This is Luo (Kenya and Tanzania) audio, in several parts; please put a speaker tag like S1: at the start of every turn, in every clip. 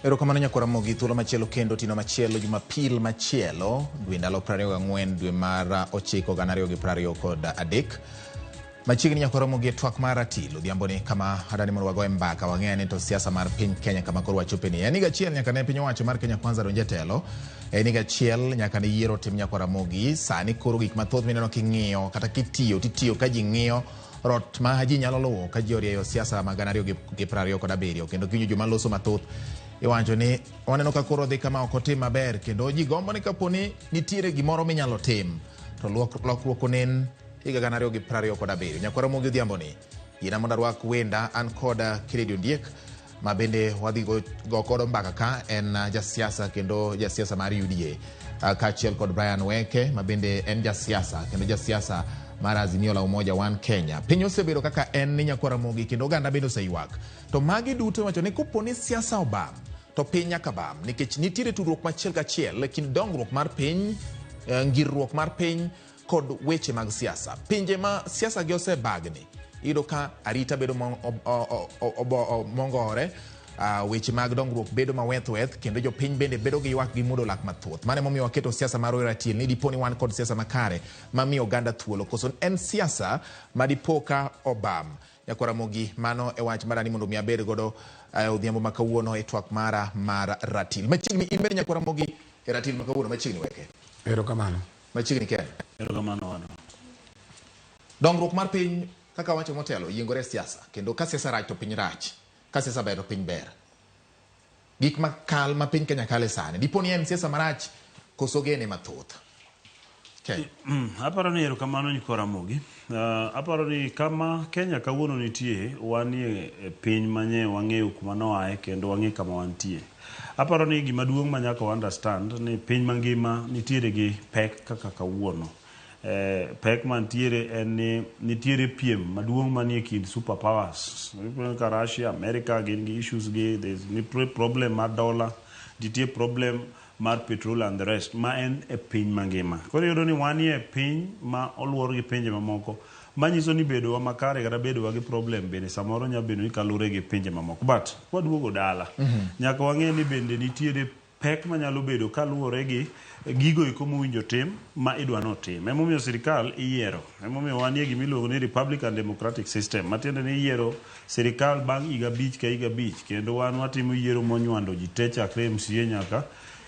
S1: Erokamano nyakwara Ramogi, thuolo machielo kendo otieno machielo, Jumapil machielo, dwe ndalo 24 dwe mar 9 2023. Machiegni nyakwara Ramogi e twak mar ratil odhiamboni kama adani mondo wagoye mbaka wang'e ni to siasa mar piny Kenya kama koro wachope ni. En higa achiel nyaka ne piny owacho mar Kenya Kwanza donj e telo. En higa achiel nyaka ne yiero tim nyakwara Ramogi. Sani koro gik mathoth mineno king'iyo kata kitiyo titiyo ka ji ng'iyo rot ma ji nyalo luwo ka ji orieyo siasa mag 2027 kendo kiwinjo joma loso mathoth iwacho ni waneno ka koro dhi kama ok otim maber kendo ji gombo ni kapo ni nitiere gimoro minyalo tim to lokruok onen higa 2027. Nyakwara Ramogi odhiambo ni yiena mondo arwak wenda an kod Kennedy Ondiek ma bende wadhi go godo mbaka ka en jasiasa kendo jasiasa mar UDA kaachiel kod Brian Weke ma bende en jasiasa kendo jasiasa mar Azimio la Umoja One Kenya. Piny osebedo kaka en ni nyakwar Ramogi kendo oganda bende oseywak. To magi duto iwacho ni kopo ni siasa obam to piny nyaka bam nikech nitiere tudruok machiel kachiel e kind dongruok mar piny, ngirruok mar piny kod weche mag siasa. Pinje ma siasa gi osebagni iyudo ka arita bedo mongore, weche mag dongruok bedo maweth weth kendo jopiny bende bedo gi ywak gi mudo lak mathoth. Mano emomiyo waketo siasa mar ratil ni dipo ni wan kod siasa makare mamiyo oganda thuolo koso en siasa ma dipo ka obam. Nyakwar Ramogi, mano e wach madani mondo mi abed godo odhiambo ma kawuono e twak mara mar ratil. Machiegni in bende nyakwar Ramogi e ratil ma kawuono machiegni weke.
S2: Erokamano.
S1: Machiegni Ken.
S3: Erokamano wadwa.
S1: Dongruok mar piny kaka wacho motelo yiengore e siasa kendo ka siasa rach to piny rach, ka siasa ber to piny ber. Gik makal ma piny Kenya kale sani dipo ni en siasa marach koso gene mathoth. Ken.
S3: Aparo ni erokamano nyikwa Ramogi. Aparo ni kama Kenya kawuono nitie, wanie e piny manye wang'eyo kuma noaye kendo wang'e kama wantie. Aparo ni gima duong' ma nyaka wa understand ni piny mangima nitiere gi pek kaka kawuono. Pek mantiere en ni nitiere piem maduong' manie kind super powers. Ka Russia, America gin gi issues gi, there's nitie problem mar dollar, nitie problem mar petrol and the rest ma en e piny mangima. Koro iyudo ni wanie piny ma oluor gi pinje mamoko manyiso ni bedowa makare kata bedowa gi problem bende samoro nyalo bedo ni kaluwore gi pinje mamoko. But kwaduogo dala, nyaka wang'e ni bende nitiere pek manyalo bedo kaluwore gi gigo eko mowinjo tim ma idwa notim. Emomiyo sirikal iyiero. Emomiyo wanie gima iluongo ni Republican Democratic System, matiende ni iyiero sirikal bang' higa abich ka higa abich kendo wan watimo yiero monywando ji te chakre MCA nyaka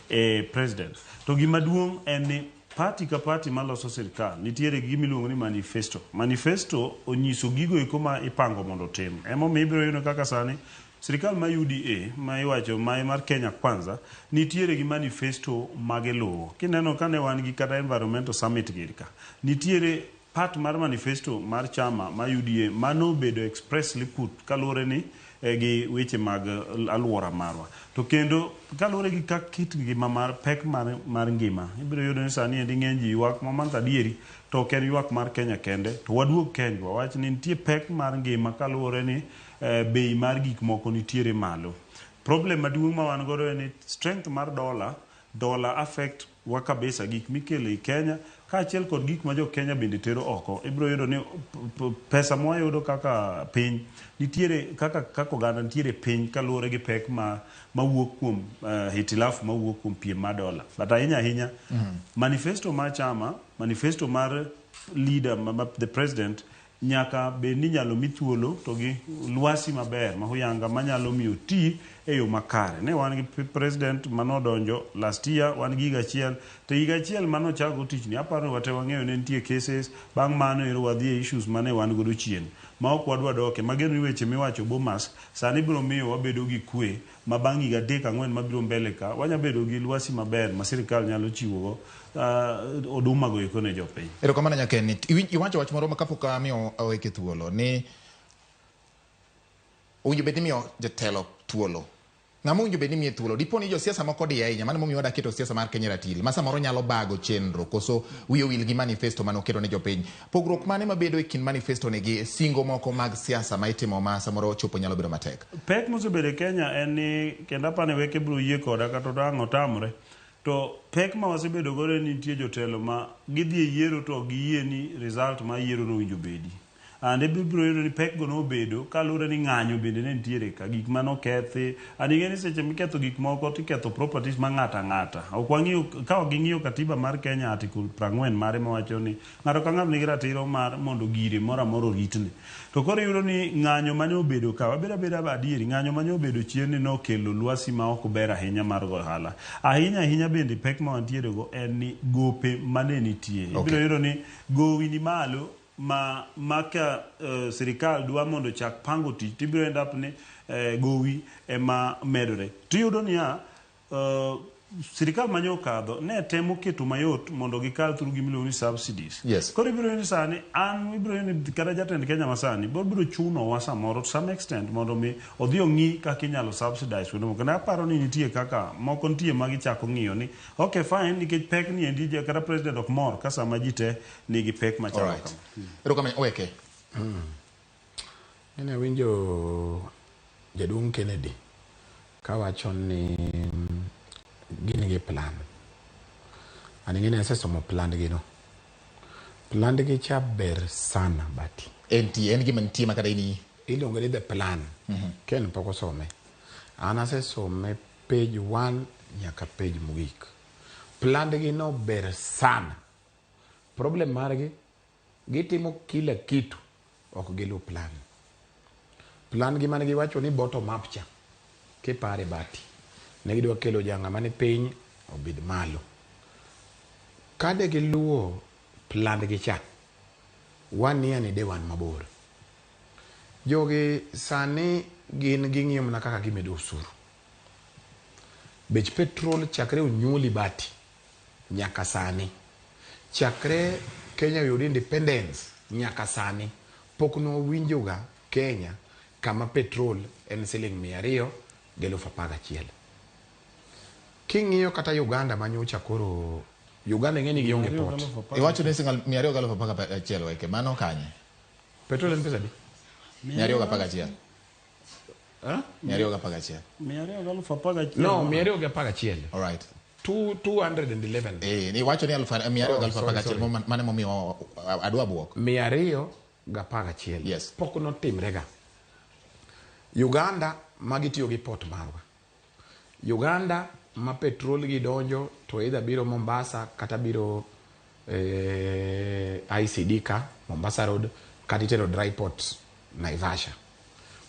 S3: e president. To gima duong' en ni party ka party maloso sirikal nitiere gi gima iluongo ni manifesto. Manifesto onyiso gigo eko ma ipango mondo otim. Emomiyo ibiro yudo kaka sani sirikal ma UDA ma iwacho ma mar Kenya Kwanza nitiere gi manifesto ma giluwo. Kineno kane wan gi kata environmental summit gir ka, nitiere part mar manifesto mar chama ma UDA manobedo expressly put kaluwore ni gi weche mag aluora marwa. To kendo kaluwore gi kak kit ngima mar pek mar, mar ngima, ibiro yudo ni sani endi ng'eny ji ywak ma mano adieri to ok en ywak mar Kenya kende, to waduog Kenya wawach ni nitie pek mar ngima kaluwore ni bei mar gik moko nitiere malo. Problem maduong' ma wan godo en ni strength mar dollar, dollar affect wa kabisa gik mikelo ei Kenya kaachiel kod gik ma jo Kenya bende tero oko. Ibiro yudo ni pesa mwayudo kaka piny nitiere kaka kaka oganda nitiere piny kaluwore gi pek ma mawuok kuom hitilafu mawuok kuom piem mar dola. But ahinya ahinya manifesto mar chama, manifesto mar leader ma, ma, the president nyaka bed ni inyalo mi thuolo to gi lwasi maber ma huyanga manyalo miyo ti e yo makare. Ne wan gi president manodonjo last year, wan gi higa achiel, to higa achiel manochako tich ni aparo ni wate wang'eyo ne nitie cases, bang' mano ero wadhi e issues mane wan godo chien ma ok wadwa doke. Mageno ni weche miwacho Bomas sani biro miyo wabedo gi kwe ma bang' higa adek ang'wen mabiro mbele ka wanya bedo gi lwasi maber ma sirikal nyalo chiwogo oduma go eko ne jopiny.
S1: Erokamano Nyakeni. Iwacho wach moro ma kapok amiyo Aweke thuolo ni owinjo bed ni imiyo jatelo thuolo. Ng'ama owinjo bed ni imiye thuolo? Dipo ni josiasa moko odiye ahinya, mano emomiyo wadwa keto siasa mar Kenya ratil ma samoro nyalo bago chenro koso wiye owil gi manifesto mane oketo ne jopiny. Pogruok mane mabedo e kind manifesto ni gi singo moko mag siasa ma itimo ma samoro chopo nyalo bedo matek?
S3: Pek mosebedo e Kenya en ni kendo apani Weke biro yie koda kata ang' otamre. To pek ma wasebedo godo en ni nitie jotelo ma gidhi e yiero to ok giyie ni result mar yiero no owinjo obedi. And ibiro yudo ni pek go nobedo kaluwore ni ng'anyo bende ne nitiere ka, gik manokethi. And ing'e ni seche miketho gik moko tiketho properties ma ng'ato ang'ata. Ok wang'iyo ka ok ging'iyo katiba mar Kenya article 40 mare mawacho ni ng'ato ka ng'ato nigi ratiro mar mondo gire moro amora oritne. To koro iyudo ni ng'anyo mane obedo ka, wabed abeda adieri, ng'anyo mane obedo chien ni nokelo lwasi ma ok ber ahinya mar go ohala. Ahinya ahinya bende pek ma wantiere go en ni gope mane nitie. Ibiro yudo ni gowi ni malo ma ka sirikal dwa mondo chak pango tich tibiro end up ni gowi ema medore. Tiyudo niya, sirikal manye okadho ne temo keto mayot mondo gikal through gimiluongo ni subsidies. Koro ibiro yudo ni sani an ibiro yudo ni kata jatend Kenya masani biro chunowa samoro to some extent mondo mi odhi ong'i kaka inyalo subsidize kuonde moko. Aparo ni nitie kaka moko nitie ma gichako ng'iyo ni okay fine nikech pek ni endi kata president ok mor ka sama ji te nigi pek machalo kama.
S1: Erokamano Oweke.
S2: Nene awinjo jaduong' Kennedy kawacho ni gin gi plan. An ing'e ni asesomo plan gi no. Plan gi cha ber sana but
S1: En gima nitie makata in
S2: iluongo ni the plan. Ken pok osome. An asesome page 1 nyaka page mogik. Plan gi no ber sana. Problem margi gitimo kila kitu ok gilu plan. Plan gi mane giwacho ni bottom up cha kipare bati ne gidwa kelo jang'a mane piny obed malo. Kade giluwo plan gi cha wania ni de wan mabor. Jogi sani gin ging'iyo mana kaka gimedo osuru. Bech petrol chakre onyuoli bati nyaka sani. Chakre Kenya oyud independence nyaka sani pok nowinjoga Kenya kama petrol en siling 211,000. King'iyo kata Uganda manyocha koro Uganda ing'e ni gionge port.
S1: Iwacho ni siling 211,000 Oweke, mano kanye?
S2: Petrol en pesa adi?
S1: 211. 211.
S3: 211.
S2: No, 211.
S1: All right.
S2: 211.
S1: Ni wacho ni 211 mane momiyo adwa buok.
S2: 211.
S1: Yes.
S2: Pok notimrega. Uganda magitiyo gi port marwa. Uganda ma petrol gi donjo to either biro Mombasa kata biro ICD ka Mombasa Road kata itero dry port Naivasha.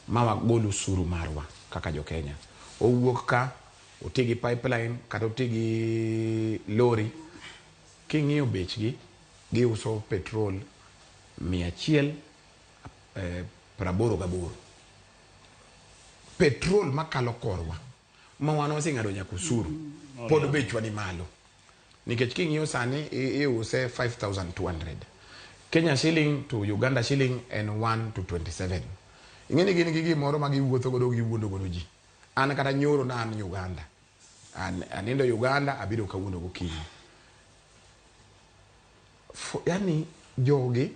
S2: Ma wagol osuru marwa kaka jo Kenya. Owuok ka oti gi pipeline kata oti gi lori. King'iyo bechgi giuso petrol 188. Petrol makalo korwa ma wan waseng'ado nyaka osuru pod bechwa ni malo. Nikech king'iyo sani iuse 5200. Kenya shilling to Uganda shilling en 1 to 27. Ing'e ni gin gi gimoro ma giwuotho godo giwuondo godo ji. An kata nyoro na an Uganda. Anindo Uganda abiro kawuono gokinyi. Yani jogi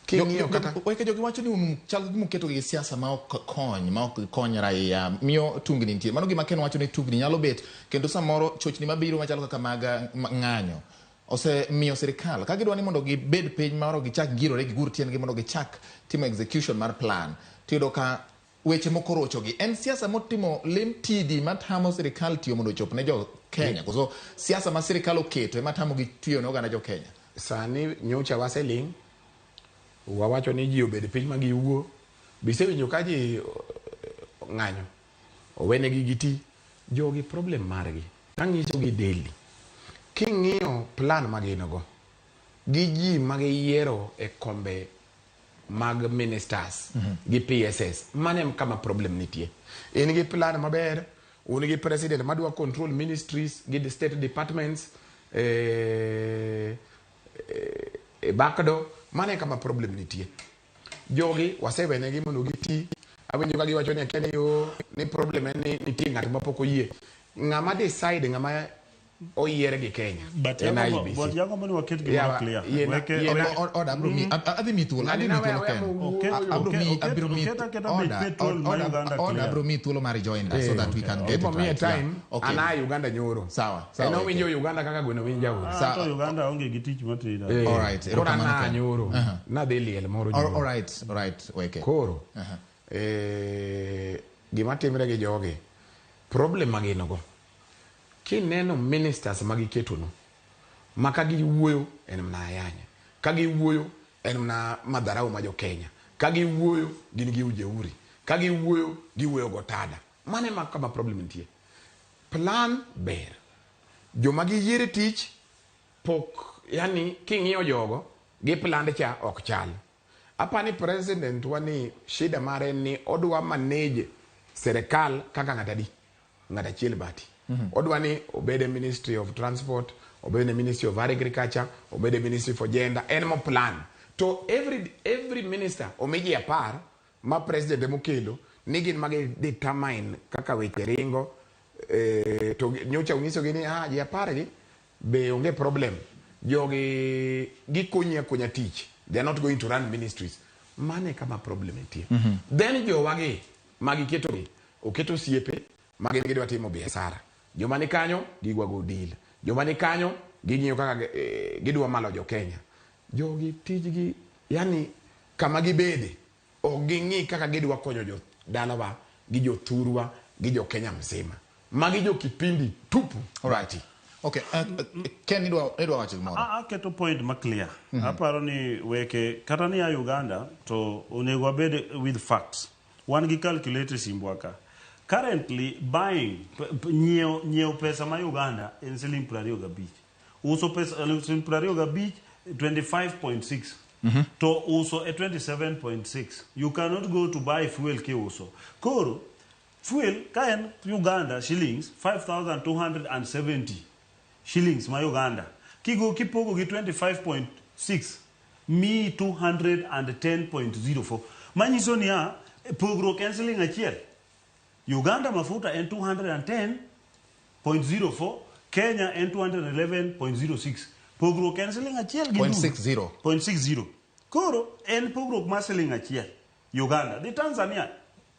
S2: king'iyo kata
S1: Weke jogi wacho ni chal gima uketo gi siasa ma ok kony, ma ok kony raia, miyo tungni nitie. Mano gima Ken wacho ni tungni nyalo bet kendo samoro chochni mabiro machalo kaka mag ng'anyo osemiyo sirikal ka gidwa ni mondo gibed piny moro gichak ngirore gigur tiendgi mondo gichak timo execution mar plan. Tiyudo ka weche moko rochogi. En siasa motimo lim tidi matamo sirikal tiyo mondo ochop ne jo Kenya. Koso siasa ma sirikal oketo ema tamo gi tiyo ne oganda jo Kenya.
S2: Sani nyocha waseling', wawacho ni ji obed piny ma giwuo. Bisewinjo ka ji ng'anyo, owenegi giti. Jogi problem margi. Ang'iso gi daily. King'iyo plan ma gin go, gi ji ma giyiero e kombe mag ministers gi PSS, mano em kama problem nitie. In gi plan maber, un gi president madwa control ministries gi state departments, e backdoor, mano e kama problem nitie. Jogi wasewenegi mondo giti. Awinjo ka giwacho ni akia ni yo ni problem en ni nitie ng'at mapok oyie. Ng'ama decide, ng'ama oyier gi Kenya.
S3: But
S2: En
S3: Jacobo,
S2: IEBC.
S3: but Jacobo ni waket gimoro
S2: Yawa,
S3: clear.
S2: yiena-
S3: Weke-
S2: yiena-
S1: Oda abro mi adhi mi thuolo
S2: Ng'ani
S1: adhi mi
S2: na
S1: thuolo
S2: weya-
S1: Ken.
S2: weya
S3: Okay,
S2: wuoyo.
S1: Abro mi
S3: okay,
S1: abiro mi
S3: okay, okay, okay,
S1: oda
S3: petrol ma
S1: oda
S3: Uganda
S1: oda
S3: clear.
S1: abro mi thuolo mar join us so that we can get it
S2: Ibo miye
S1: right.
S2: time
S1: Yeah. Okay.
S2: an aa Uganda nyoro.
S1: Sawa, sawa,
S2: En owinjo
S1: okay.
S2: Uganda kaka gweno winjo aora.
S3: Ah, to Uganda onge gi tich matida.
S2: Eh,
S1: All right,
S2: Koro
S1: erokamano
S2: an aa
S1: Ken.
S2: nyoro. Nadhi liel moro
S1: All,
S2: nyoro.
S1: all right, all right, weke.
S2: Koro gima timre gi jogi problem ma gin go kineno ministers ma giketono ma ka giwuoyo en mana ayanya ka giwuoyo en mana madharau ma jo Kenya ka giwuoyo gin gi ujeuri ka giwuoyo giwuoyo gotada mano ema kama problem nitie plan ber joma giyiere tich pok yani king'iyo jogo gi plan cha ok chal apani president wa ni shida mare en ni odwa manage serikal kaka ng'at adi ng'at achiel bati odwa ni obed e ministry of transport obed e ministry of agriculture obed e ministry for gender en mo plan to every minister omi ji apar ma president emokelo ni gin magi determine kaka weche ringo to nyocha unyisogi ni ah, ji apar gi be onge problem jogi gikonyi akonya tich they are not going to run ministries mano e kama problem nitie then jowagi magiketogi oketo osiepe ma gin gidwa timo biasara joma ni kanyo gigwa go deal joma ni kanyo ging'iyo kaka gidwa malo jo Kenya jogi tijgi yani kama gibede ok ging'i kaka gidwa konyo jo dalawa gi jothurwa gi jo Kenya mzima magi jo kipindi tupu
S1: All right. Okay, Ken idwa wacho gimoro.
S3: Aketo point ma clear. Aparo ni weke kata ni a Uganda to onego wabed with facts. Wan gi calculator e simbwa ka. Currently buying nyiewo pesa ma Uganda en siling 25. Uso pesa siling 25 25.6. To uso e 27.6. You cannot go to buy fuel kiuso. Koro fuel ka en Uganda shillings 5270 shillings ma Uganda. Kigo kipogo gi 25.6 mi 210.04. Manyiso niya pogruok en siling achiel. Uganda mafuta en 210.04, Kenya en 211.06. Pogruok en siling achiel gi
S1: Point
S3: nus.
S1: six zero.
S3: 0.60. Koro en pogruok mar siling achiel. Uganda. Dhi Tanzania.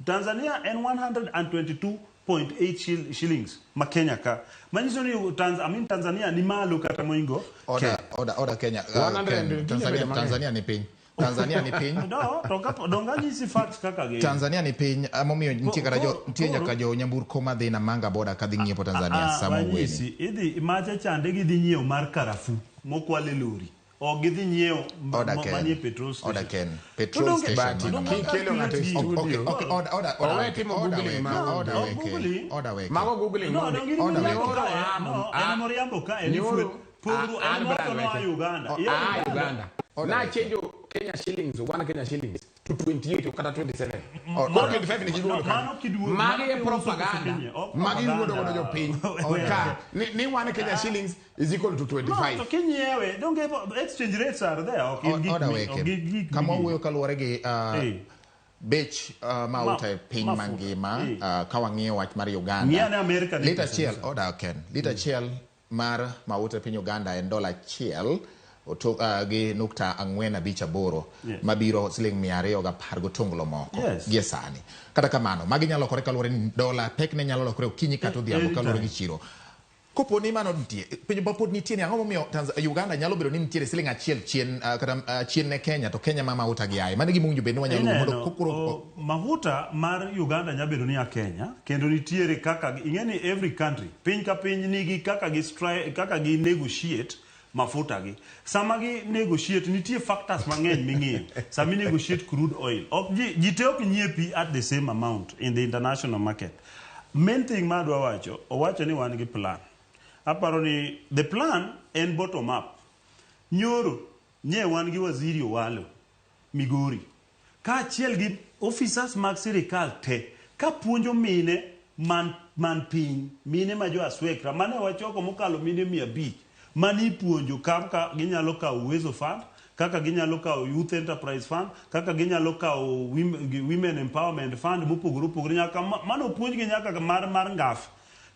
S3: Tanzania en 122.8 shillings ma Kenya ka. Manyiso ni I mean Tanzania ni malo kata moingo.
S1: Oda oda oda Kenya.
S2: 122
S1: Ken, Tanzania
S2: bedo mang'eny.
S1: Tanzania ni piny. Tanzania ni piny.
S3: No, to ka donga nyisi facts kaka gin.
S1: Tanzania ni piny momiyo nitie kata jo nitie nyaka jo nyamburko madhi Namanga boda kadhi ng'iepo Tanzania sama ogweni.
S3: Wanyisi, idhi macha chande gidhi nyiewo mar karafuu mokwal e lori. Ok gidhi nyiewo
S1: Oda Ken.
S3: manie petrol station.
S1: Oda Ken.
S3: To
S1: Petrol station.
S2: Kikelo ng'ato e studio.
S1: Okay, oda oda oda
S2: Owe
S1: weke,
S2: timo
S1: oda
S2: googling
S1: weke,
S2: ma-
S1: oda
S3: Ok
S1: weke,
S3: googling.
S1: oda weke.
S2: Mago googling.
S3: No, no, gini
S1: Oda
S3: moriambo
S1: weke.
S3: kae. No, en moriambo kae. Ni
S2: Nyoro.
S3: fuel. Pogruok
S2: Ah,
S3: en
S2: an
S3: moko
S2: brand
S3: noa
S2: weke.
S3: Uganda.
S2: Oh,
S3: Iya
S2: ah, Uganda.
S1: Oda
S2: Na
S1: weke.
S2: chenjo Kenya shillings, one Kenya shillings to 28 kata 27.
S1: Oda-
S2: Koro 25 ni gigolo
S3: No,
S2: kanyo.
S3: mano kiduogo-
S2: Magi
S3: mano
S2: e
S3: kiuso
S2: propaganda.
S3: koso ok
S2: Magi wuondo godo
S3: propaganda.
S2: jopiny. Ka ni one Kenya shillings is equal to
S3: No,
S2: 25.
S3: to kinyiewe, donge exchange rates are there. Ok gin gik
S1: Oda
S3: mi-
S1: weke.
S3: ok gin gik
S1: Kama
S3: mi-
S1: wawuoyo kaluwore gi bech mauta e piny
S3: mafuta.
S1: mangima ka wang'iyo wach mar Uganda.
S3: Ng'i ane Amerika ni
S1: Lita
S3: pesa
S1: achiel, oda Ken. Lita achiel mar mauta e piny Uganda en dola achiel gi nukta ang'wen abich aboro
S3: Yes.
S1: mabiro siling 210 gotonglo moko
S3: Yes.
S1: gie sani. Kata kamano, magi nyalo lokore kaluwore ni dola pekne nyalo lokore okinyi kata odhiambo
S3: Anytime.
S1: kaluwore gi chiro. Kopo ni mano nitie, penjo ma pod nitie ni ang'o momiyo Uganda nyalo bedo ni nitiere siling achiel chien kata chien ne Kenya to Kenya ma mauta gi aye. Mano e gima owinjo bed ni wanyalo luwo mondo
S3: Ineno,
S1: kokoro
S3: mafuta mar Uganda nyalo bedo ni ya Kenya kendo nitiere kaka ing'e ni every country piny ka piny nigi kaka gi kaka gi negotiate mafuta gi sama gi negotiate nitie factors mang'eny ming'iyo sama i negotiate crude oil ok ji te ok nyiepi at the same amount in the international market. Main thing ma adwa wacho, owacho ni wan gi plan. Aparo ni the plan en bottom up. Nyoro nye wan gi waziri Owalo Migori kaachiel gi officers mag sirikal te ka puonjo mine man piny, mine ma jo aswekra mane wachoko mokalo mine 500 mane ipuonjo kaka ginyalo kawo Uwezo Fund, kaka ginyalo kawo Youth Enterprise Fund, kaka ginyalo kawo Women Empowerment Fund mopogore opogore, nyaka mano puonjgi nyaka mar ngaf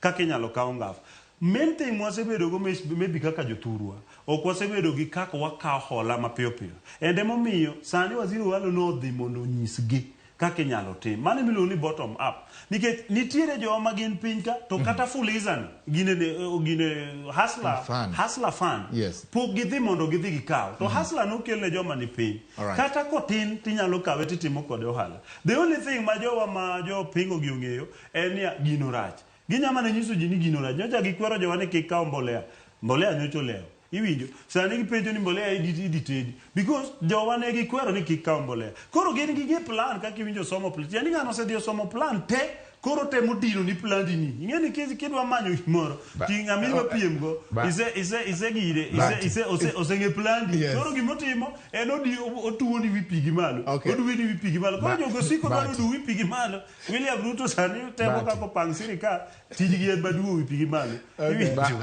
S3: kaka inyalo kaw ngaf. Main thing mwasebedo go maybe kaka jothurwa, ok wasebedo gi kaka wakawo hola mapiyo piyo. And emomiyo sani Waziri Owalo nodhi mondo onyisgi kaka inyalo tim. Mano emiluongo ni bottom up. Nikech nitiere jowa ma gin piny ka to kata Fuliza ni gine gine Hustler
S1: Fund.
S3: Hustler Fund pok gidhi mondo gidhi gikaw. To Hustler nokel ne joma ni piny. Kata kotin tinyalo kawe titimo kode ohala. The only thing ma jowa ma jopingo gi ong'eyo en niya gino rach. Ginya mana nyiso ji ni gino rach. Nyocha gikwero jowa ni kik kaw mbolea. Mbolea nyocha olewo. Iwinjo? Sani gipenjo ni mbolea idhi tedi. Because jowa ne gikwero ni kik kaw mbolea. Koro gin gi plan kaka iwinjo somo plan. Yani ng'ano osedhi osomo plan te, koro temo dino ni plandi ni. Ing'e ni kidwa manyo gimoro, ti ng'ama idwa piem go, ise gire, ise oseng'e plandi. Koro gimotimo en otuo ni wi pi gi malo. Oduwe ni wi pi gi malo. Koro jogo siko dwaro duwo wi pi gi malo. William Ruto sani temo kaka opang sirikal, tijgi en maduwo wi pi gi malo. Iwinjo?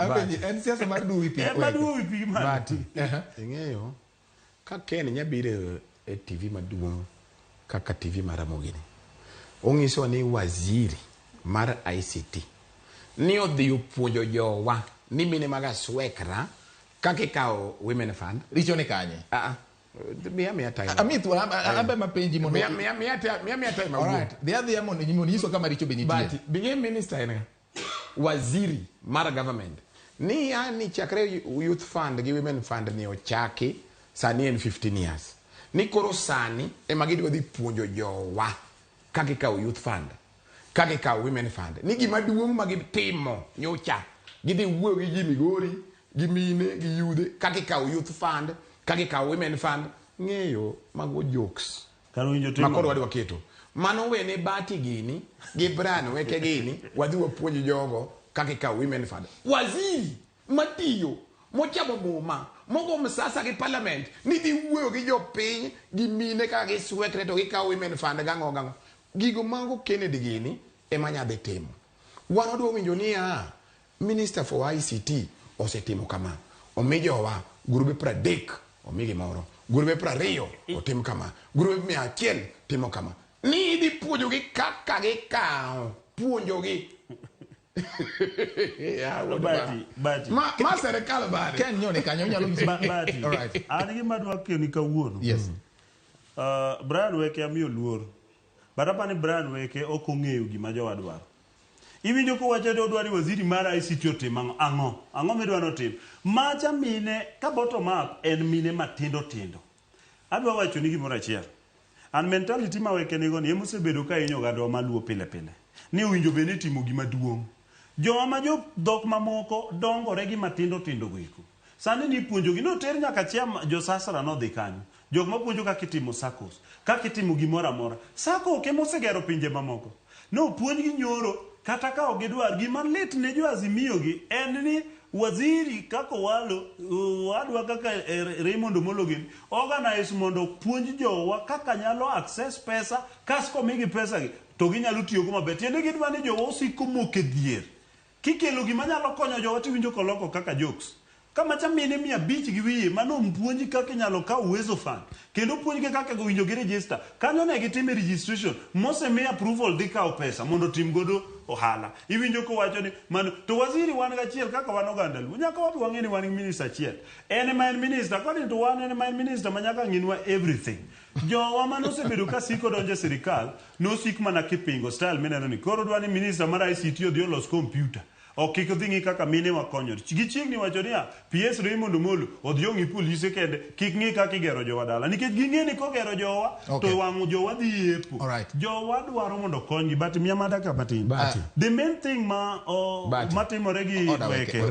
S1: En siasa mar duwo wi pi.
S3: En maduwo wi pi gi malo.
S2: Bahati, ing'eyo ka Ken nyabiro e TV maduong' kaka TV mar Ramogi ni, onyisowa ni waziri mar ICT ni odhi opuonjo jowa ni mine mag aswekra kaka ikawo Women Fund.
S1: Richo ni kanye?
S2: Miya time.
S1: Amit, ambe mapenji mondo
S2: Miya time.
S1: Alright. Dhi adhiya mondo nyiswa kama richo be nitie.
S2: But bing'e minister en waziri mar government ni yani chakre Youth Fund gi Women Fund ni ochaki sani en 15 years. Ni koro sani ema gidwa dhi puonjo jowa kaka ikawo Youth Fund, kaka ikawo Women Fund. Ni gima duong' ma gitimo nyocha gidhi wuoyo gi ji Migori, gi mine, gi yudhe kaka ikawo Youth Fund, kaka ikawo Women Fund. Ng'eyo mago jokes ma koro wadwa keto. Mano wene Bahati gini gi Brian Weke gini wadhi wapuonj jogo kaka ikawo Women Fund. Waziri matiyo mochamo muma mogo msasa gi parliament ni dhi wuoyo gi jopiny gi mine kaka giswekre to gikawo Women Fund gang'o gang'o. Gigo mago Kennedy gini ema nyadhi timo. Wan wadwa winjo niya Minister for ICT osetimo kama. Omi jowa grube 30 omi gimoro. Grube 20 otim kama. Grube 100 timo kama. Ni idhi puonjogi kaka gikawo. Puonjogi.
S3: Bahati.
S2: Ma serikal bade.
S1: Ken nyone kanyo nyalo nyiso.
S3: Bahati.
S1: Alright.
S3: An gima adwa keni kawuono.
S1: Yes.
S3: Brian Weke amiyo luor. But apani Brian Weke ok ong'eyo gima jowa dwaro. Iwinjo kowacho ni odwaro ni waziri mar ICT otim ang'o? Ang'o midwa ni otim? Macha mine, ka bottom up en mine matindo tindo. Adwa wacho ni gimoro achiel. An mentality ma Weke nigo ni emosebedo ka hinyo oganda wa maluo pile pile. Ni owinjo bed ni itimo gima duong'. Jowa ma jo dhok mamoko dongore gi matindo tindo go eko. Sani ni ipuonjogi, noter nyaka chia jo Sasra nodhi kanyo. Jok mapuonjo kaka itimo SACCOs, kaka itimo gimoro amora. SACCO ok ema osegero pinje mamoko. Nopuonjgi nyoro kata ka ok gidwar. Gima lit ne jo Azimio gi en ni waziri kaka Owalo, owadwa kaka Raymond Omolo gini, organize mondo puonj jowa kaka nyalo access pesa, kas komigi pesa gi to ginyalo tiyogo maber. Tiende gidwa ni jowa osik komoko e dhier. Kikelo gima nyalo konyo jowa tiwinjo koloko kaka jokes. Kama cha mine 500 gi wiye mano mpuonji kaka inyalo kawo Uwezo Fund kendo puonjgi kaka owinjo gi register. Kanyo ne gitime registration mosemi approval dhi kawo pesa mondo otim godo ohala. Iwinjo kowacho ni mano to waziri wan gachiel kaka wan oganda Luo. Nyaka wabi wang'e ni wan gi minister achiel. En ema en minister, according to wan en ema en minister ma nyaka ng'inwa everything. Jowa mane osebedo ka siko donjo e sirikal nosik mana kipingo style mineno ni koro dwa ni minister mar ICT odhi olos computer. Ok kik odhi ng'i kaka mine wakonyore. Gichiegni wacho niya, PS Raymond Omolo odhi ong'i polise kende, kik ng'i kaka igero jowa dala. Nikech ging'e ni kogero jowa, to wang' jowa dhi yepo. Jowa dwaro mondo okonygi, but miya madaka matin. The main thing ma matimore gi Weke.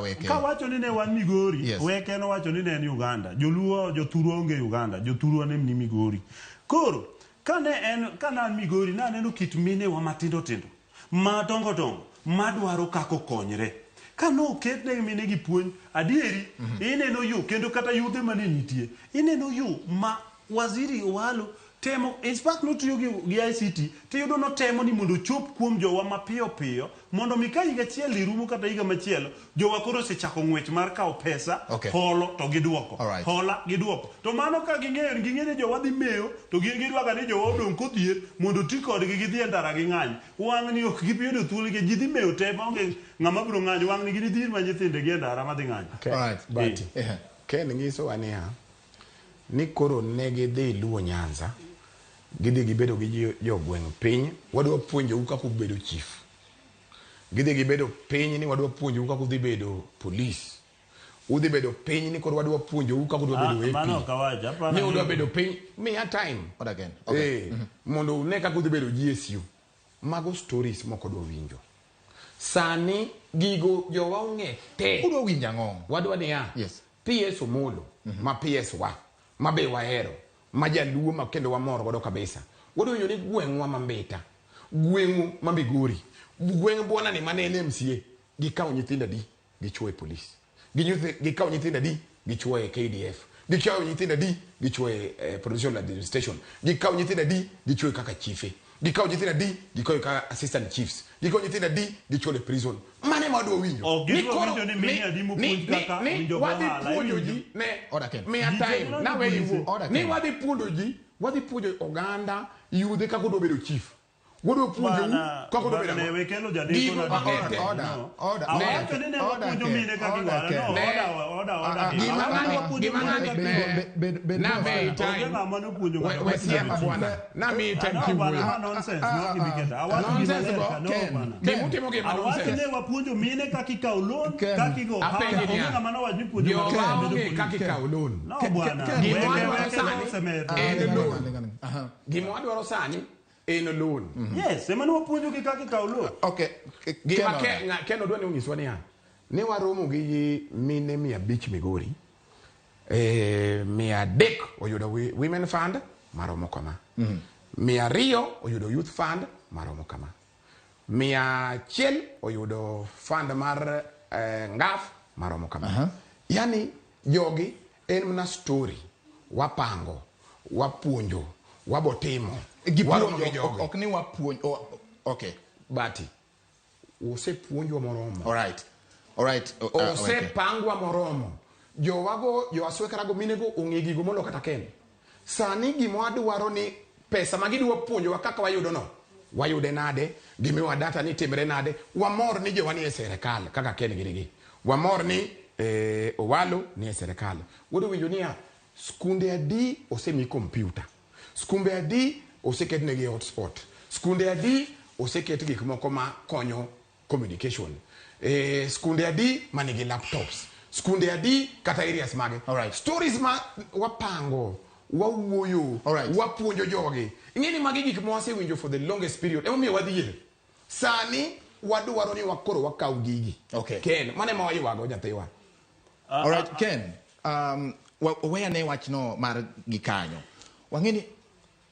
S3: Weke, kawacho ni ne wan Migori, Weke nowacho ni ne en Uganda. Joluo, jothurwa onge Uganda, jothurwa ne ni Migori. Koro, kane en, kane an Migori, naneno kit minewa matindo tindo. Madongo dongo madwaro kaka okonyre. Ka noket ne mine gi puonj adieri, ineno yo kendo kata yudhe mane nitie, ineno yo ma waziri Owalo Temo, in fact notiyo gi ICT, tiyudo notemo ni mondo ochop kuom jowa mapiyo piyo, mondo mi ka higa achiel irumo kata higa machielo, jowa koro osechako ng'wech mar kawo pesa, holo to giduoko. Hola giduoko. To mano ka ging'eyo, ging'eyo ni jowa dhi mewo, to gin gidwaga ni jowa odong' kodhier, mondo oti kodgi gidhi e ndara ging'any. Wang'ni ok gibi yudo thuolo nikech ji dhi mewo te maonge ng'ama biro ng'anyo. Wang'ni ginidhir ma nyithindegi e ndara madhi ng'anyo.
S2: Bati. Ken nyisowa niya, ni koro ne gidhi Luo Nyanza, gidhi gibedo gi jogweng' piny, wadwa puonjou kaka ubedo chief. Gidhi gibedo piny ni wadwa puonjou kaka udhi bedo police. Udhi bedo piny ni koro wadwa puonjou kaka udwa bedo AP.
S3: Mano ok awacho, aparo
S2: Ni udwa bedo piny, miya time.
S1: What again? Okay.
S2: Mondo une kaka udhi bedo GSU. Mago stories mok odwa winjo. Sani gigo jowa ong'e te.
S1: Udwa winjo ang'o?
S2: Wadwa niya.
S1: Yes.
S2: PS Omolo, ma PS wa, ma be wahero, ma jaluo ma kendo wamor godo kabisa. Wadwa winjo ni gweng'wa ma Mbita, gweng'u ma Migori, gweng' bwana ni mane en MCA, gikawo nyithindo adi gichuo e polis. Gikawo nyithindo adi gichuo e KDF. Gikawo nyithindo adi gichuo e provincial administration. Gikawo nyithindo adi gichuo kaka chife. Gikawo nyithindo adi gichuo kaka assistant chiefs. Gikawo nyithindo adi gichuo e prison. Mane ma wadwa winjo.
S3: Ok gidwa winjo ni mine adi mopuonj kaka winjo
S2: wadhi
S3: ohala,
S2: puonjo
S3: iwinjo.
S2: ji ne
S1: Order Ken.
S2: miya
S3: Ji
S2: time
S3: te
S2: na we
S3: polise.
S2: iwuo.
S1: Order
S2: Ni
S1: Ken.
S2: wadhi puonjo ji, wadhi puonjo oganda yudhe kaka odwa bedo chief. Wadwa puonjou
S3: Bana,
S2: kaka odwa bedo
S3: bana,
S2: ang'o.
S3: we kelo jadeko
S2: Gigo
S3: na
S2: ma
S3: diketa.
S2: ete.
S1: Order,
S3: No.
S1: order,
S3: Awacho ni ne
S1: order,
S3: wapuonjo
S1: Ken,
S3: mine kaka
S1: order,
S3: iwara.
S1: Ken.
S3: No,
S2: Ne.
S3: order, order, order.
S1: Ah, ah,
S2: Gima
S3: Awacho ni
S2: ng'ani,
S3: wapuonjo
S2: gima
S3: mine
S2: ng'ani
S3: kaka
S2: ne.
S3: iwara.
S1: Bed
S2: Na
S1: mos.
S2: me time.
S3: Onge ng'ama nopuonjo
S2: We
S3: ng'ato
S2: we
S3: kaka
S2: siema
S3: iwara.
S2: bwana. Na mi time
S3: No,
S2: kiwuoyo.
S3: bwana, ma nonsense, no gibiketa. Awacho gima
S2: Nonsense
S3: ler
S2: go.
S3: ka, no,
S1: Ken.
S3: bwana.
S2: Gimutimo gima
S3: Awacho
S2: nonsense.
S3: ne wapuonjo mine kaka ikawo loan,
S1: Ken.
S3: kaka igo ohala.
S2: Apenji
S3: Onge
S2: niya.
S3: ng'ama nowacho ni puonjo ng'ato
S2: Jowa
S3: kaka bedo
S2: onge
S3: police.
S2: kaka ikawo loan.
S3: No, bwana.
S1: Ken.
S2: Gima
S3: Weke,
S2: wadwaro
S3: weke,
S2: sani
S3: nosemedo.
S2: en loan.
S1: Aha.
S2: Gima wadwaro sani en loan.
S3: Yes, ema ne wapuonjogi kaka ikawo loan.
S1: Okay.
S2: Gima
S1: Ken, order.
S2: Ken odwa ni onyiswa niya, ne waromo gi mine 500 Migori, 300 oyudo Women Fund maromo kama, 200 oyudo Youth Fund maromo kama, 100 oyudo fund mar NGAF maromo kama. Yani jogi en mana story, wapango, wapuonjo, wabotimo, waromo gi
S1: Gipuonjo,
S2: jogi.
S1: ok ni wapuonj. Okay.
S2: Bati, osepuonjwa moromo.
S1: All right. All right.
S2: Osepangwa moromo. Jowago, joaswekarago minego ong'e gigo molo kata Ken. Sani gima wadwaro ni pesa ma gidwa puonjowa kaka wayudo no, wayude nade, gimiwa data ni timre nade, wamor ni jowa ni e sirikal kaka Ken gini gi. Wamor ni Owalo ni e sirikal. Wadwa winjo niya, skunde adi osemi kompyuta, skunde adi oseketnegi hotspot, skunde adi oseket gik moko ma konyo communication, skunde adi manigi laptops, skunde adi kata areas mage.
S1: Alright.
S2: Stories ma wapango, wawuoyo,
S1: Alright.
S2: wapuonjo jogi. Ing'e ni magi gik ma wasewinjo for the longest period. Emomiyo wadhier. Sani wadwaro ni wakoro wakaw gigi.
S1: Okay.
S2: Ken, mano ema waywago nyathiwa.
S1: All right, Ken. Weyane wachno mar gikanyo. Wang'e ni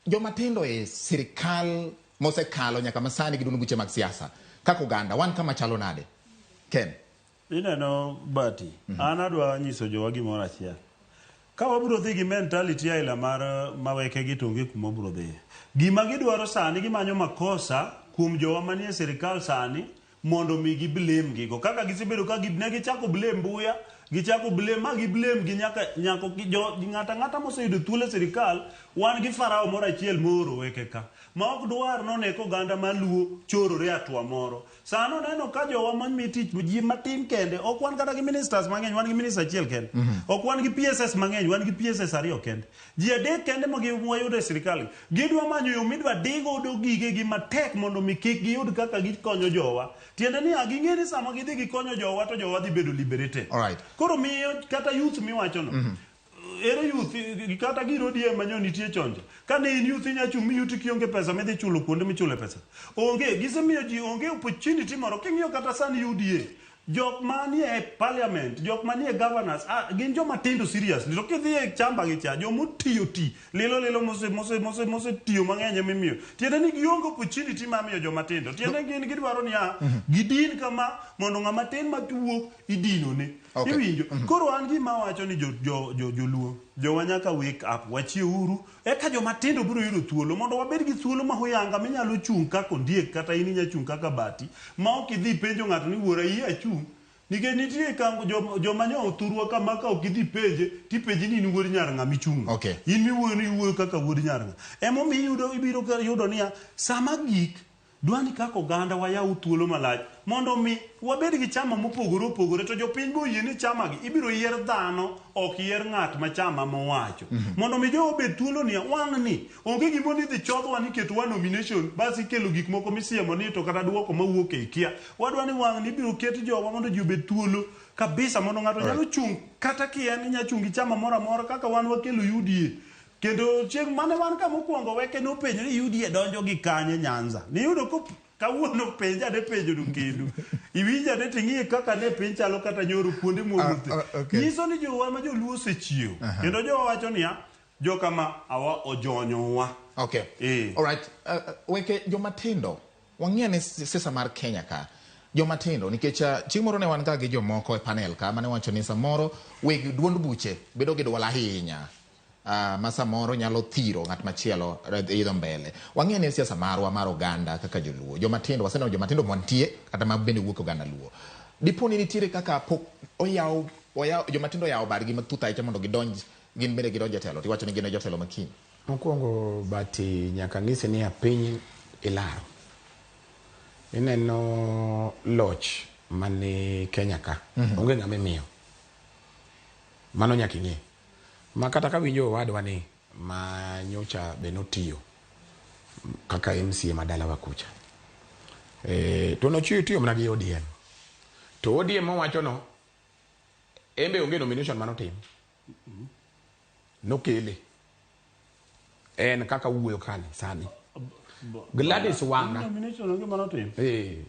S1: joma tindo e sirikal mosekalo nyaka masani gi duond buche mag siasa kaka oganda wan kama chalo nade? Ken.
S3: Ineno Bati, an adwa nyiso jowa gimoro achiel. Ka wabiro dhi gi mentality aila mar maweke gi to onge kuma wabiro dhiye. Gima gidwaro sani gimanyo makosa kuom jowa manie sirikal sani mondo mi gi blame gigo. Kaka gisebedo ka ne gichako blame Mbuya, gichako blame ma gi blame gi nyaka nyako gi jo ng'ata ng'ata moseyudo thuolo e sirikal, wan gi farao moro achiel mooro weke ka. Ma ok dwar none ka oganda maluo chorore atua moro. Sano neno ka jowa mami tich ji matin kende, ok wan kata gi ministers mang'eny, wan gi minister achiel kende. Ok wan gi PSS mang'eny, wan gi PSS 2 kende. Ji 3 kende ma wayudo e sirikal. Gidwa manyo yo midwa di godo gigegi matek mondo mi kik giyud kaka gikonyo jowa. Tiende ni ging'e ni sama gidhi gikonyo jowa to jowa dhi bedo liberated.
S1: Alright.
S3: Koro miyo kata youth miwachono. Ere youth kata gir ODM manyo nitie chonjo. Ka ne in youth inya chung' mi yuti kionge pesa midhi chulo kuonde michule pesa. Onge, gisemiyo ji onge opportunity moro. King'iyo kata sani UDA, jok manie parliament, jok manie governors, gin joma tindo seriously. To kidhi e chamba gi cha, joma otiyo ti, lilo lilo mose tiyo mang'eny ema imiyo. Tiende ni gionge opportunity mar miyo joma tindo. Tiende gin gidwaro niya, gidin kama mondo ng'ama tin ma wuok idinone.
S1: Okay.
S3: Iwinjo? Koro an gima awacho ni joluo, jowa nyaka wake up, wachiew uru, eka joma tindo biro yudo thuolo mondo wabed gi thuolo ma huyanga minyalo chung' kaka ondiek kata in inya chung' kaka bati ma ok idhi penjo ng'ato ni wuora yie achung'. Nikech nitie ka joma nyo thurwa kama ka ok idhi penje tipenji ni in wuod nyar ng'a michung'. In miwuoyo ni iwuoyo kaka wuod nyar ng'a. Emomiyo ibiro yudo niya sama gik dwani kaka oganda wayaw thuolo malach mondo mi wabed gi chama mopogore opogore to jopiny be oyie ni chama gi ibiro yier dhano ok yier ng'at ma chama mowacho. Mondo mi jowa obed thuolo niya wang' ni onge gima ni dhi chodhwa ni ketwa nomination bas ikelo gik moko misiemo ni to kata duoko mawuok e ikia. Wadwa ni wang' ni ibiro ket jowa mondo ji obed thuolo kabisa mondo ng'ato nyalo chung' kata kien inya chung' gi chama moro amora kaka wan wakelo UDA. Kendo chieng' mane wan ka mokwongo weke nopenjo ni UDA donjo gi kanye Nyanza. Niyudo ko kawuono penja ne penjo no kendo. Iwinja ne ting'iye kaka ne piny chalo kata nyoro kuonde mwawuothe. Nyiso ni jowa ma joluo osechiew. Kendo jowa wacho niya, jokama awa ojonyowa.
S1: Okay. All right. Weke jomatindo wang'e ni siasa mar Kenya ka jomatindo nikech chieng' moro ne wan ga gi jomoko e panel ka mane wacho ni samoro weg duond buche bedo gi dwol ahinya ma samoro nyalo thiro ng'at machielo idho mbele. Wang'e ni siasa marwa mar oganda kaka joluo jomatindo waseneno jomatindo mantie kata ma bende wuok e oganda luo. Dipo ni nitiere kaka pok oyaw oyaw jomatindo oyawo bargi mathuth ahinya mondo gidonj gin bende gidonj e telo tiwacho ni gin e jotelo makiny.
S2: Mokwongo bati nyaka ng'isi niya piny ilaro. Ineno loch mani Kenya ka onge ng'ama imiyo. Mano nyaka ing'e. Ma kata kawinjo owadwa ni ma nyocha be notiyo kaka MCA ma dalawa kucha. To nochiwo tiyo mana gi ODM. To ODM mowacho no en be onge nomination manotim. Nokele. En kaka wuoyo kani sani. Gladys Wanga.
S3: Nomination onge manotim.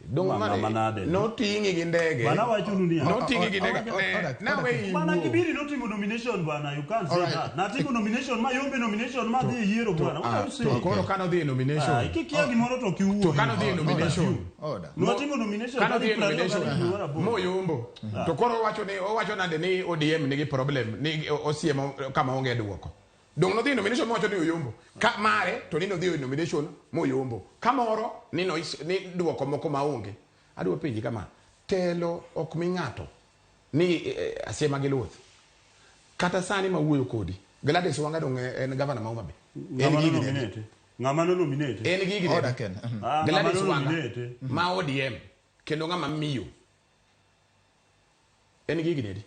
S2: Dong
S3: Wanga
S2: mane
S3: manade.
S2: noting'i gi ndege.
S3: Bana wachonu niya.
S2: Noting'i gi ndege.
S1: Order,
S2: Ne we
S3: Bana
S2: iwuo.
S3: Kibiri notimo nomination bwana, you can't say
S1: Alright.
S3: that. Natimo nomination ma yombe nomination ma dhi e yiero bwana. What are you
S2: To
S3: saying?
S2: koro kano dhi e nomination.
S3: Ikikia gimoro to ok iwuo.
S2: To kano dhi e nomination.
S1: Order.
S3: Notimo nomination
S2: Kano dhi e
S3: tarik 22
S2: nomination
S3: mar aboro.
S2: moyombo. To koro owacho ni owacho nade ni ODM nigi problem ni osiemo kama onge duoko. Dong nodhi e nomination mowacho ni oyombo. Ka mare to ni nodhi e nomination moyombo. Kamoro ni no ni duoko moko maonge. Adwa penji kama. Telo ok mi ng'ato ni asiema gi luth. Kata sani mawuoyo kodi. Gladys Wanga dong en gavana ma Homa Bay. En
S3: Ng'ama
S2: gi
S3: no
S2: higni adi?
S3: nominate? Ng'ama no nominate?
S2: En gi higni
S1: Order
S2: adi?
S1: Ken.
S3: Ah, ng'ama
S2: Gladys
S3: no
S2: Wanga
S3: nominate?
S2: ma ODM kendo ng'ama miyo. En gi higni adi?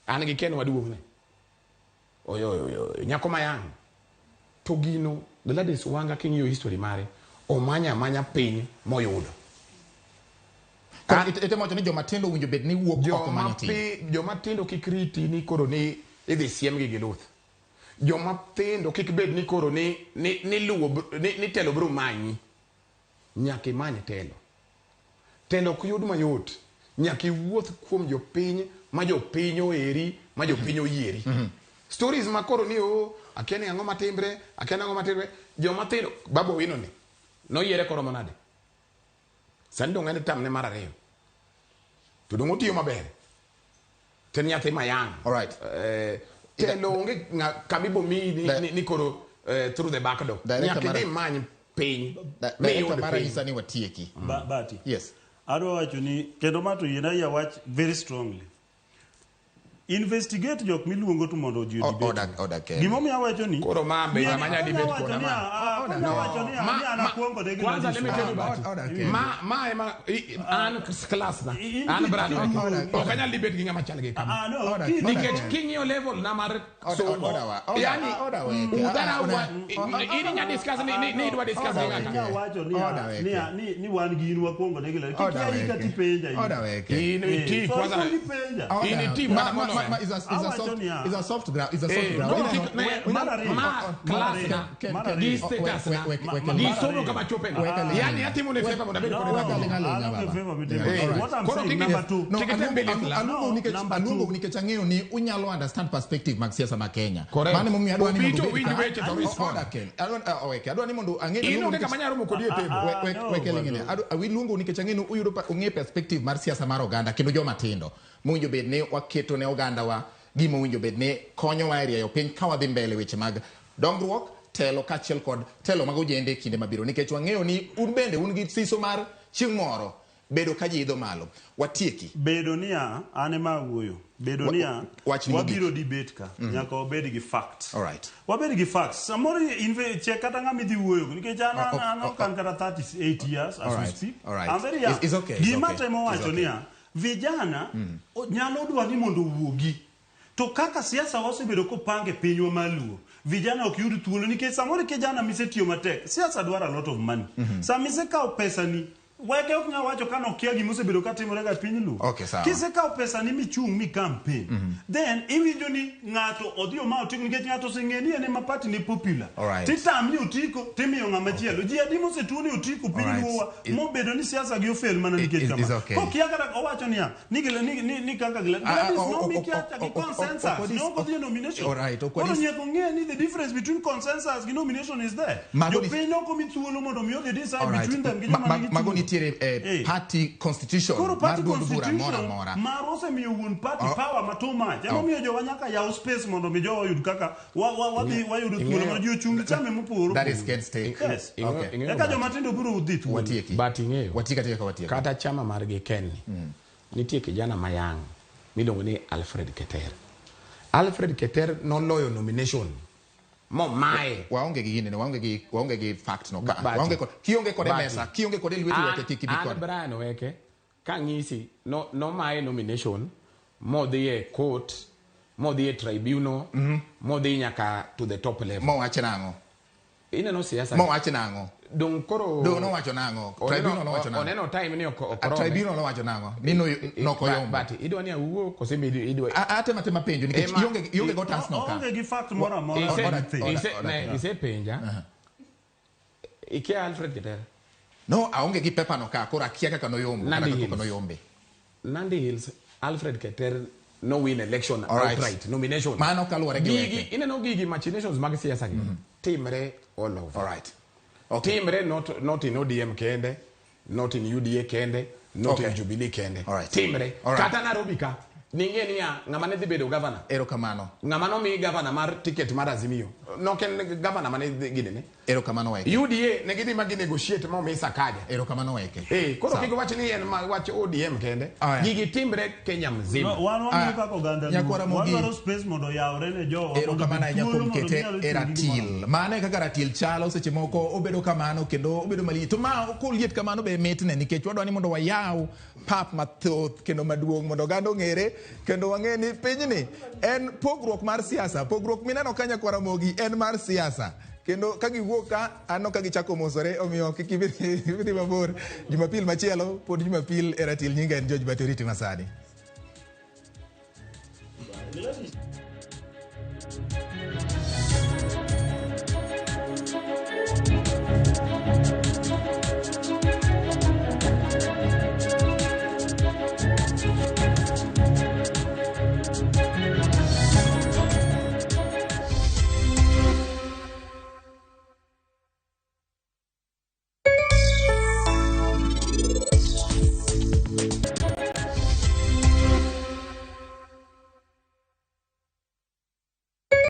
S2: An gi Ken waduong'ne. Oyo, oyo, oyo, nyako mayang'. To gino Gladys Wanga king'iyo history mare, omanya amanya piny moyudo.
S1: Koro itemo wacho ni jomatindo owinjo bed ni wuok oko manyo tich.
S2: Joma tindo kik riti ni koro ni idhi siemgi gi luth. Joma tindo kik bed ni koro ni luwo ni telo biro manyi. Nyaka imany telo. Telo ok yud mayot. Nyaka iwuoth kuom jopiny ma jopiny oheri, ma jopiny oyieri. Stories ma koro ni o akia ni ang'o matimre, akia ni ang'o matimre. Joma tindo, Babu Owino ni, noyiere koromo nade? Sani dong' en tamne mar ariyo. To dong' otiyo maber. To en nyathi mayang'.
S1: All right.
S2: Telo onge kama ibomiyi ni koro through the back door.
S1: Director
S2: Nyaka idhi imany piny.
S1: Director
S2: miyud
S1: mara
S2: piny.
S1: nyisa ni watieki.
S3: Bati.
S1: Yes.
S3: Adwa wacho ni kendo ma to yiena yie awach very strongly. Investigate jok miluongo to mondo ji
S1: Order,
S3: debate.
S1: order Ken.
S3: Gimomiyo awacho ni
S2: Koro ma be ng'ama nya debate
S3: awacho
S2: koda
S3: ni
S2: ma.
S3: konya wacho ni
S2: Ma-
S3: ni an akwongo ne
S2: Kwanza let me tell you
S1: Order,
S2: Bati.
S1: order, Ken.
S2: Ma ema an class na. An brand. Ok anyal debate gi ng'ama chal gi kama.
S3: Ah, no,
S1: Order,
S3: ki-
S1: order.
S2: Nikech king'iyo level na mar
S1: Order,
S2: somo.
S1: order wa- order,
S2: Yani
S1: order weke.
S2: udharau
S1: Order,
S2: in inya discuss ni idwa discuss gi
S1: Order
S2: ng'aka.
S1: weke.
S3: Konya wacho ni
S1: Order weke.
S3: ni wan gi in wakwongo ne gila. Kik
S1: Order
S3: iya ika
S1: weke.
S3: tipenja in.
S1: Order weke.
S2: In iti
S3: So
S2: kwanza.
S3: ikwongo ipenja.
S1: Order.
S2: In iti
S1: Ma-
S2: mana
S1: ma-
S2: moloyo.
S1: Ma is a soft, is a soft ground, is a soft ground.
S2: Ma class na gi status na gi somo kama chope na. Yani atimo ne favor mondo abed kode.
S3: What I'm saying, number two.
S1: Aluongo nikech ang'eyo ni unyalo understand perspective mag siasa ma Kenya. Mano emomiyo adwa ni mondo
S2: ubed ka.
S1: Adwa ni mondo ang'e
S2: ni onge kama nyalo romo kodi e table.
S1: Wiluongo nikech ang'e ni uyudo ung'e perspective mar siasa mar oganda kendo joma tindo. Mowinjo bed ni waketo ne ogandawa gima owinjo bed ni konyowa e rieyo piny ka wadhi mbele weche mag dongruok, telo kaachiel kod telo mag ojende e kinde mabiro. Nikech wang'eyo ni un bende un gi siso mar chieng' moro bedo ka ji idho malo. Watieki.
S3: Bedo niya, an ema awuoyo. Bedo niya, wabiro debate ka. Nyaka wabed gi facts.
S1: All right.
S3: Wabed gi facts. Samoro check kata ng'ama idhi wuoyo go. Nikech an ok an kata 38 years as we speak.
S1: All right.
S3: I'm very young.
S1: It's okay.
S3: Gima temo wacho niya, vijana nyalo dwa ni mondo owuogi. To kaka siasa osebedo kopange pinywa mar Luo, vijana ok yud thuolo nikech samoro kijana misetiyo matek, siasa dwaro a lot of money. Sama isekawo pesani, weke ok nyal wacho ka nokia gima osebedo katimore ga piny Luo.
S1: Okay, sawa.
S3: Kisekawo pesani michung' mi campaign, then iwinjo ni ng'ato odhi oma otiko nikech ng'ato oseng'e ni en ema party ne popular.
S1: Alright.
S3: Titamni otiko, timiyo ng'ama chielo. Ji adi mosetuo ni otiko piny Luo wa, mobedo ni siasa gi ofel mana nikech kama. Kokia kata owacho niya, ni kaka Gladys no mikia gi consensus, no ok odhi e nomination. Koro nyaka ong'e ni the difference between consensus gi nomination is there. Jopiny ok omi thuolo mondo mi odhi decide between them gi joma nigi
S1: Mago nitiere party constitution mar duond bura moro amora.
S3: Mar osemiyo wuon party power ma too much. Emomiyo jowa nyaka yaw space mondo mi jowa oyud kaka wadhi wayudo thuolo mondo ji ochung' gi chame mopogore.
S1: That is Ken's take.
S3: Yes.
S1: Okay.
S3: Eka joma tindo biro dhi thuolo.
S1: Watieki.
S2: But ing'eyo.
S1: Watieka watieko.
S2: Kata chama margi Ken ni. Nitie kijana mayang' miluongo ni Alfred Keter. Alfred Keter noloyo nomination. Momae.
S1: Waonge gi gini, waonge gi fact no ka. Waonge kod kionge kode mesa, kionge kode lweti weke kik ibi kode.
S2: An Brian Weke kang'isi no nomae nomination modhi e court, modhi e tribunal, modhi nyaka to the top level.
S1: Mowacho nang'o?
S2: Ineno siasa.
S1: Mowacho nang'o?
S2: Dong koro
S1: dong nowacho nang'o? Tribunal nowacho nang'o?
S2: Oneno time ni ok orome.
S1: Tribunal nowacho nang'o? Ni nokoyombo.
S2: But idwa ni awuo kose idwa
S1: atema penjo nikech ionge go tas no ka.
S3: Onge gi fact moro amora.
S2: Isepenja. Ikia Alfred Keter.
S1: No, aonge gi paper no ka koro akia kaka noyombo, kaka noyombe.
S2: Nandi Hills, Alfred Keter no win election outright, nomination.
S1: Mano kaluwore gi weke.
S2: Ineno gigi machinations mag siasa gi timre all over.
S1: All right. Okay.
S2: Timre not in ODM kende, not in UDA kende, not in Jubilee kende.
S1: All right.
S2: Timre.
S1: All right.
S2: Kata Nairobi ka, ning'e niya, ng'ama ne dhi bedo governor.
S1: Erokamano.
S2: Ng'ama nomi governor mar ticket mar Azimio. Nok en governor mane ginene.
S1: Erokamano weke.
S2: UDA ne gidhi ma ginegotiate ma omi Sakaja.
S1: Erokamano weke.
S2: Koro kik wach ni en ma wach ODM kende. Gigi timre Kenya mzima.
S3: Wan wang'eyo kaka oganda Luo. Wadwaro space mondo oyawre ne jowa.
S1: Erokamano ahinya kuom kete e ratil. Mano e kaka ratil chalo seche moko obedo kamano kendo obedo maliet. To ma koliet kamano be mitne nikech wadwa ni mondo wayaw pap mathoth kendo maduong' mondo oganda ong'ere kendo wang'e ni pinyni en pogruok mar siasa. Pogruok mineno ka nyakwar Ramogi en mar siasa. Kendo ka giwuok ka aneno ka gichako mosore omiyo kik ibidhi mabor. Jumapil machielo pod Jumapil e ratil nyinga en George Bateriti Masani.
S3: Gladys.